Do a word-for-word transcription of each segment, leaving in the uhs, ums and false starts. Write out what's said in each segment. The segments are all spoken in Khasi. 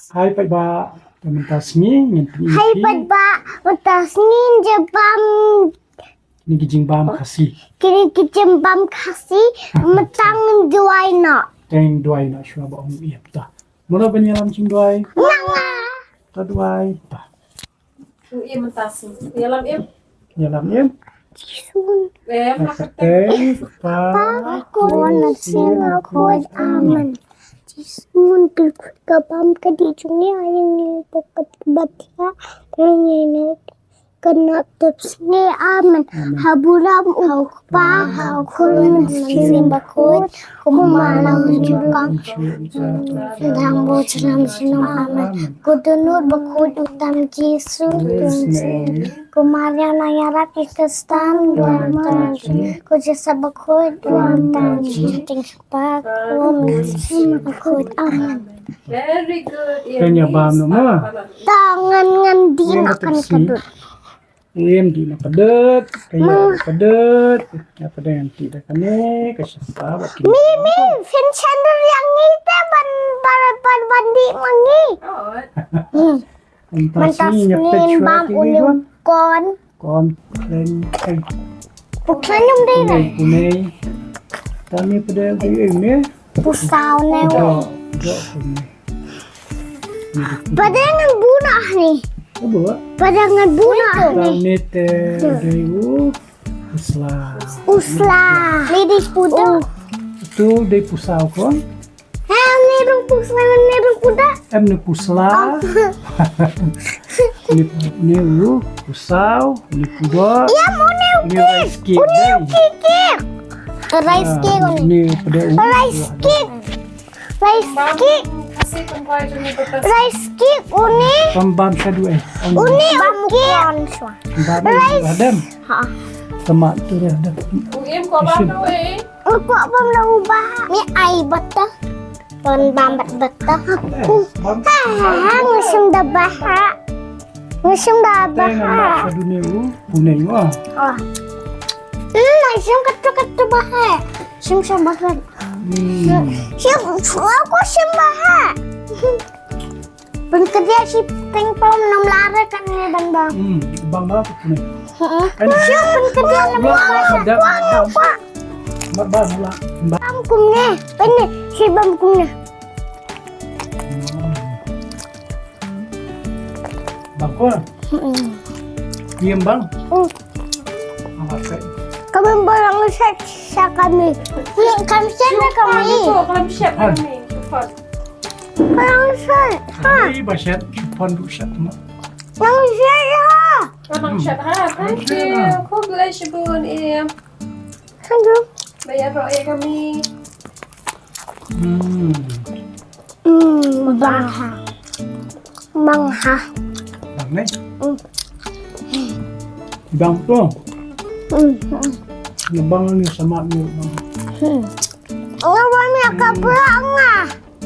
Hai paidbah, mynta sngi ngin pyni. Hai paidbah, mynta sngi ngin bam. Kine ki jingbam Khasi. Kine ki jingbam Khasi, mynta ngin duwai noh. Teng duwai noh shuwa ba ong ïa ta. Mano ban ïalam jingduwai? Nga. Ta duwai ta. U im mynta sngi. Ïalam im. Ïalam im. Jisu. Em, la kata. Kpa, Khun, Mynsiem Bakhuid. Amen. Jisu, ka bam ka dei jong ngi, ïa ngi, ka bam ka dei jong ngi. Ka nat tep sngi. Amen. Amen. Ha burom u Kpa, ha u Khun, ha u Mynsiem Bakhuid. Kumba la jong ka. Dang bud sha lam sha lam. Amen. Ko dohnud bakhuid u tam Jisu. Ko Maria nongïarap ïa ki khristan, duwai ïa ngi. Ko Joseph bakhuid, duwai ïa ngi. Bakhuid. Amen. Very good. Kan ïa bam noh ma. Ta ngan ngan dih noh kan ka dud. Im dih noh ka dud. Ka ïa ka dud. Ïa ka dud ngan dih da kane ka shata ba ki. Mi mi fin chandor ïa ngi te ban ban ban ban dih ma ngi. Mynta sngi ngin bam une u kon. Kon khleng khleng. Pu khleng ym dei re. Pune. Tang ne pdeng dei ne. Pusaw ne. Dok, dok pune. Pdeng ngan buh noh ni. Buh. Pdeng ngan buh noh ni. Tang ne te dei u. Usla. Usla. Ladies puda. Tu dei pusaw kon. Em ne rung pusla, em ne rung puda. Em ne pusla. Ne ne u pusaw, ne puda. Ïa mo ne u kik. Ne rice cake. Rice cake ne. Ne pdeng u. Rice cake. Rice cake. Rice cake une. Pam bam sadu eh. Une u kik. Bam rice. Adam. Ha. Tama tu dah. U im ko bam tu eh. U ko bam la u bah. Ni ai bata. Pon bam bat bata. Ha ha ha, ngusung da bah. Ngusung da bah. Sadu ne u, pune u. Oh. Hmm, ngusung katu katu bah. Sung sung bah. Hmm. Sung, aku sung bah. Pynkhia shi ping pong nym lare kan ne ban bam. Hmm, bam bam ne. Heeh. Shi pynkhia nym lare. Bam bam la. Bam kumne. Pynne shi bam kumne. Bam ko. Heeh. Iem bam. Hmm. Ka bam bam lang set sa kami. Ni kam set na kami. Kam set kami. Ka lang set. Ha. Ai ba set, pon du set ma. Lang set ha. Lang set ha. Thank you. Khublei shibun im. Thank you. Ba ïaroh ïa kami. Hmm. Hmm, bang ha. Bang ha. Bang ne? Hmm. Bang tu. Hmm. Bang ni sama ni bang. Hmm. Bang ni ka pula nga.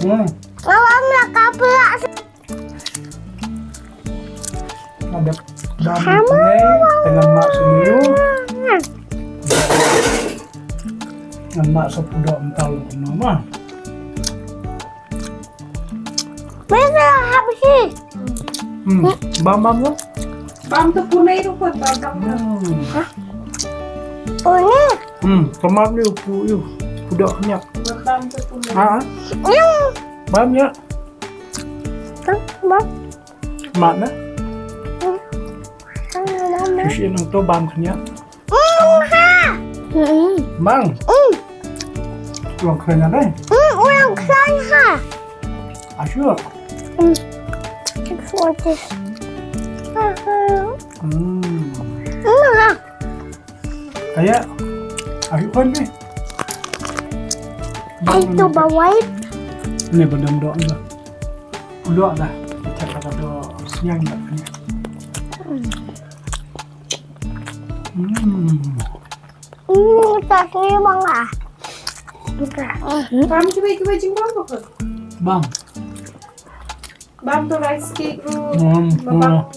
Hmm. Bang ni ka pula. Ada bam ni tengah mak sini. Ngan mak sop pudok ental mama. Masa habsi. Hmm, bam bam tu. Bam tu pune tu pun bam bam. Hmm. Pune. Hmm, kemar ni pu yu. Pudok nyak. Bam tu pune. Ha? Bam ya. Bam. Mat na. Hmm. Sushi nang tu bam kenya. Bang. Ulang keren ya deh. Ulang keren ha. Asyik. What is? Hmm. Kayak asyik kan ni. Ai tu bawai. Ni bedem dok dah. Dok dah. Cakap ada siang dah. Hmm. Hmm, tak sih bang ah. Bang cuba cuba jingkong apa? Bang. Bang tu rice cake tu. Hmm. Bang.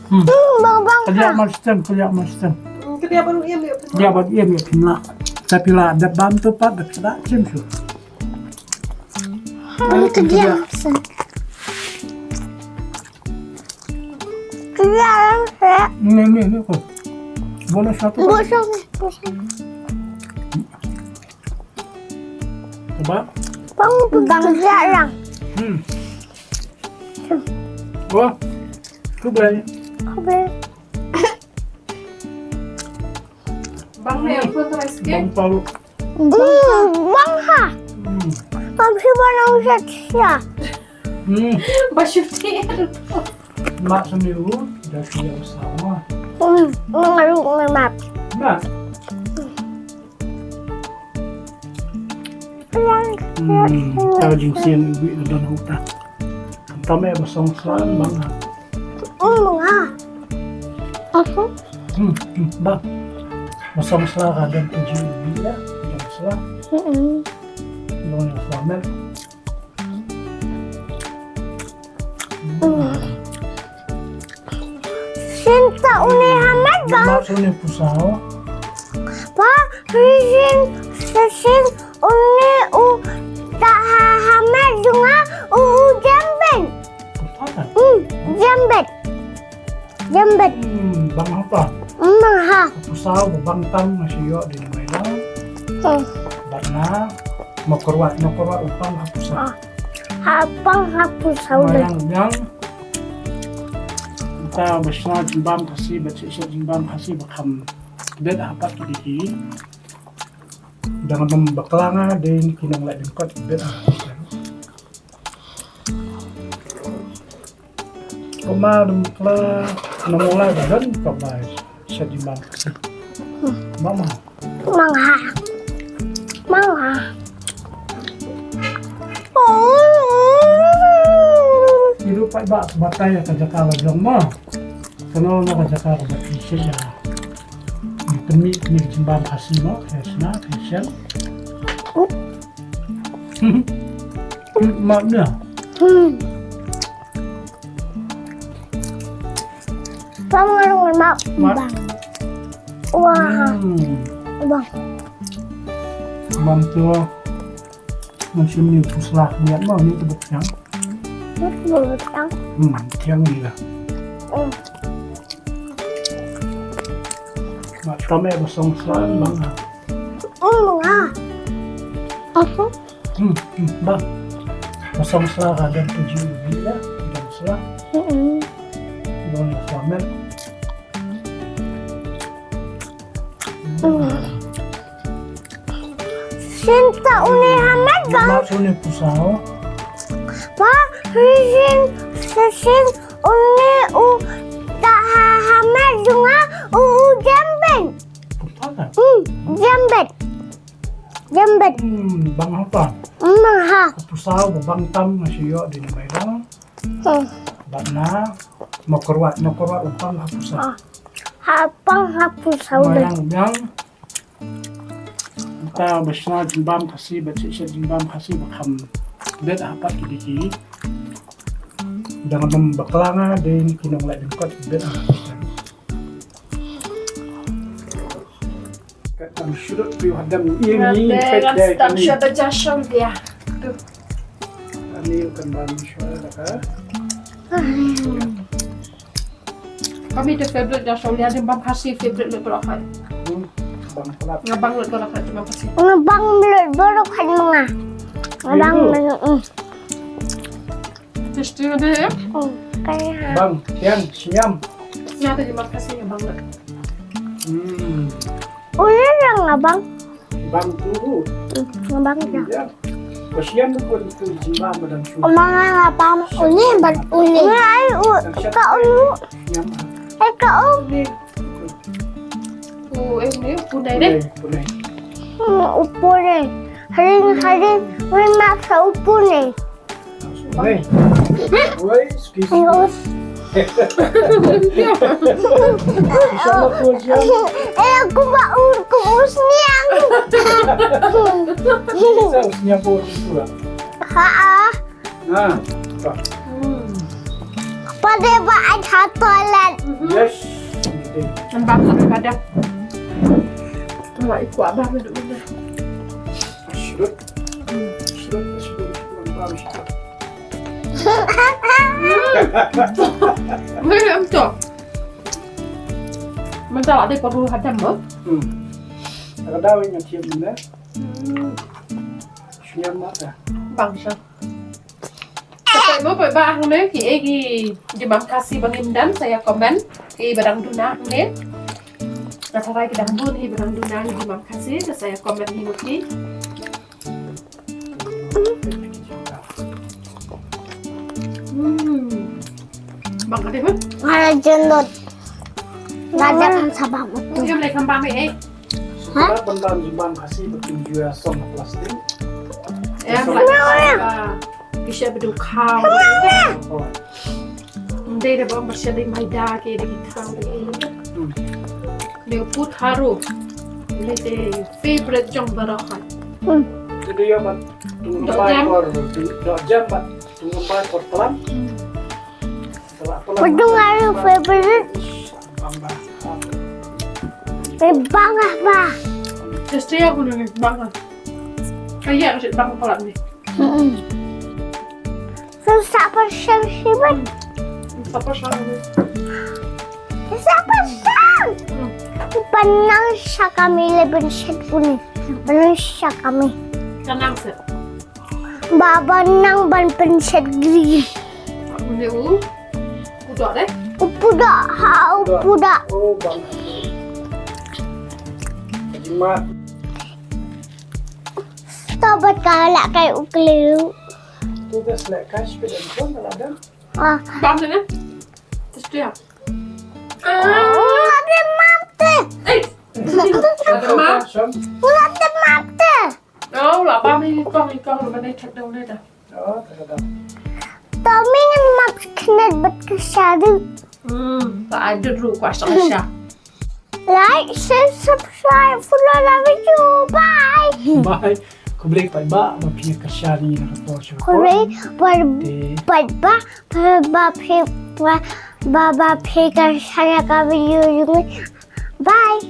Hmm. Hmm, bang bang. Kerja master, kerja master. Hmm, kerja baru ia ambil. Kerja baru ia ambil pula. Tapi lah ada bang tu pak dah tak cem tu. Hmm, kerja master. Ni, ni, ni, ko. Boleh satu, Pak? Boleh satu, boleh satu. Coba. Bang pegang jarang. Hmm. Wah. Coba. Coba. Bang ne, aku terus ke? Bang paru. Hmm, bang ha. Hmm. Bang si bang usah siya. Hmm. Ba shuti. Mak sendiri da siya sama. Hmm, ngaru ngemat. Mak. Hmm, ta jingsien iwi da don huta. Tam eh ba song sla bang ha. Hmm, bang ha. Aku. Hmm, hmm, bang. Ba song sla ka don tu jingsien iwi da. Song sla. Hmm. Long ya sla mel. Shin ta une hamat bang. Mak sini pusau. Pa, shin, shin une u ta ha hamat dunga u u jambet. Pusau. Hmm, jambet. Jambet. Hmm, bang apa? Bang ha. Pusau bang tam masih yo di mai lang. Hmm. Bang na, mau keruat, mau keruat upang ha pusau. Ah. Ha pang ha pusau. Mayang yang ta ba shna jingbam Khasi, ba shisha jingbam Khasi ba kham bet ha pat ki dei ki. Dang dam bakla nga dei ki nang leh dengkot bet ha. Kuma dum kla nang la don ka bai sha di bang. Mama. Mangha. Mangha. Iru pai ba batai ka jaka la jong ma. Kano na ka jaka ka ba ti sha ya. Pemi pemi jimbang Khasi mo, khasna, khasian. Mak nya. Hmm. Pam ngarung mak. Mak. Bang. Wah. Hmm. Bang. Bang tu. Nang sim ni puslah niat mau ni tu buk yang. Ni tu buk yang. Hmm, yang ni lah. Hmm. Mak tam eh ba song sla bang ha. Hmm, bang ha. Apa? Hmm, hmm, bang. Ba song sla ka don tu ji ni la, don sla. Hmm. Don sla mel. Hmm. Shin ta une hamat bang. Mak sini pusau. Pa, shin, shin une u ta ha hamat dunga u u jambet. Pusau kan? Hmm, jambet. Jambet. Hmm, bang apa? Bang ha. Pusau bang tam masih yo di mai lang. Hmm. Bang na, mau keruat, mau keruat upang ha pusau. Ah. Ha pang ha pusau. Mayang yang ta ba shna jingbam Khasi, ba shisha jingbam Khasi ba kham bet ha pat ki dei ki. Dang dam bakla nga dei ki nang leh dengkot bet ha. Kat tam shudut tu hadam ing ing pet dei tam shudut jasham dia. Tu. Ani kan bam shudut ka. Kami tu favorite dah Solia, dia bang Khasi favorite le pula kan. Hmm, bang pula. Ngabang le pula kan cuma Khasi. Ngabang le pula kan menga. Ngabang le. Hmm. Tasty deh ya. Hmm, kaya. Bang, siang, siang. Nyata di bang Khasi ngabang le. Hmm. Udah ngabang. Bang tu. Bang ya. Kasian tu pun tu jimbang badan tu. Omang apa? Uni bat uni. Ai u ka unu. Ai ka u. Uni. U eh ni punai deh. Punai. U punai. Haring haring. Uni mak sa u punai. Wei. Wei, excuse me. Insya Allah, aku aja. Eh, aku mau, aku mau sniang. Bisa sniang kau itu lah. Ha. Nah. Pada ba ai ha toilet. Yes. Nampak pada. Tengok ikut abang duduk mana. Shrut. Shrut, shrut, shrut, shrut. Boleh, betul. Mynta la dei por ruh hadam mo. Hmm. Ka daw ïa thiam ne. Hmm. Shuwa ma ta. Bang sha. Te mo poi ba hangne ki ei ki jingmam Khasi ba ngim dam sa ïa comment. Ki ba dang duna hangne. Nga tharai ki dang bun hi ba dang duna ki jingmam Khasi te sa ïa comment hi mo ki. Hmm. Bang ka dei mo? Nga la jendot. Nga la kan sabah mo tu. Ngim lei kam bang ei. Ha? Sekolah bendam jingmam Khasi ba kim ju ïa song plastik. Ïa, song plastik. Ki sha ba dei khaw. Oh. Dei da bam ba sha dei maida ki dei ki khaw dei. Hmm. Dei put haru. Dei dei favorite jong baroh. Hmm. Dei dei ïa mat. Tung bai por, tung bai por tlam. Hmm. Put haru favorite. Bang ba. Bang ah ba. Just ya guna ni bang ah. Kaya kasi bang palat ni. Mm-mm. Sa persen sibet. Sa persen ni. Sa persen. Benang sha kami le benset puni. Benang sha kami. Kanang se. Baba nang ban pencet green. Ni u. Udah deh. Upuda ha upuda. Oh, bang. Jimat. Stop bat ka la kai u keliru. Tu dah selek kai speed and phone lah dah. Ah. Bang sini. Terus dia. Ah, ada mati. Eh. Ada mati. Ada mati. Oh, la ba mi kong mi kong ba ni thak dong ni da. Oh, thak dong. Tommy ngan map knet bat ka sharu. Hmm, ba ada ru kwa sa sha. Like, share, subscribe, follow the video. Bye. Bye. Khublei paidbah ba phi ïa kyrshan ïa ka por sha ka por. Khublei paidbah ba phi ba ba phi kyrshan ïa ka video jong ngi. Bye.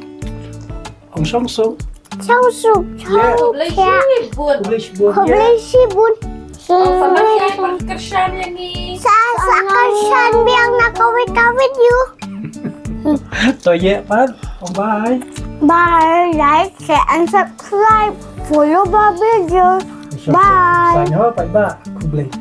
Ong shong suk. Shong suk. Khublei shibun. Khublei shibun. Khublei shibun. Sa sa kyrshan biang na kawei kawei ïa u. To ye pat. Bye. Bye. Like, share and subscribe. Follow ba video. Bye. Sa nyo pat ba. Khublei.